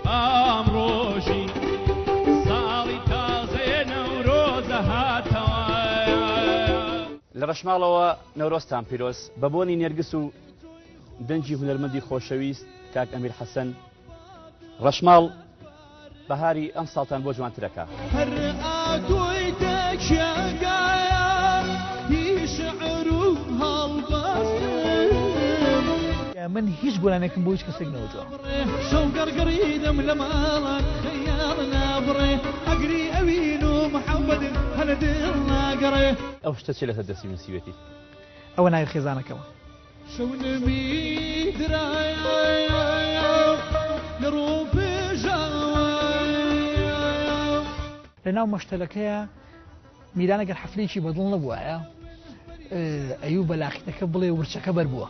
ئەمڕۆژی ساڵی تازەیە نەورۆزە هاتەوە. لە ڕەشماڵەوە نەورۆزتان پیرۆز بە بۆنی نێرگس و دەنگی هونەرمەندی خۆشەویست کاک ئەمیر حەسەن ڕەشماڵ بەهاری ئەمساڵتان بۆ جوانترەکا. هەر ئاتۆی تەکیەگایە هی شعر و هەڵبەستم. من هیچ گۆرانیەکم بۆ هیچ کەسێک نەوتوە. شەو گەڕگەڕیدم لە ماڵان خەیاڵ نابڕێ ئەگری ئەوین و محەبەت هەر لە دڵ ناگەڕێ. ئەو شتە چیە لەسەر دەستی نوسیوێتی؟ ئەوە ناوی خێزانەکەمە. شەونمی درایە لە ڕووم پێژاوە. لە ناو مەشتەلەکەیا میران ئەگەر حەفلەیەکی بەدڵ نەبوایە ئەیوو بە لاقیتەکە بڵێ ورچەکە بەر بووە.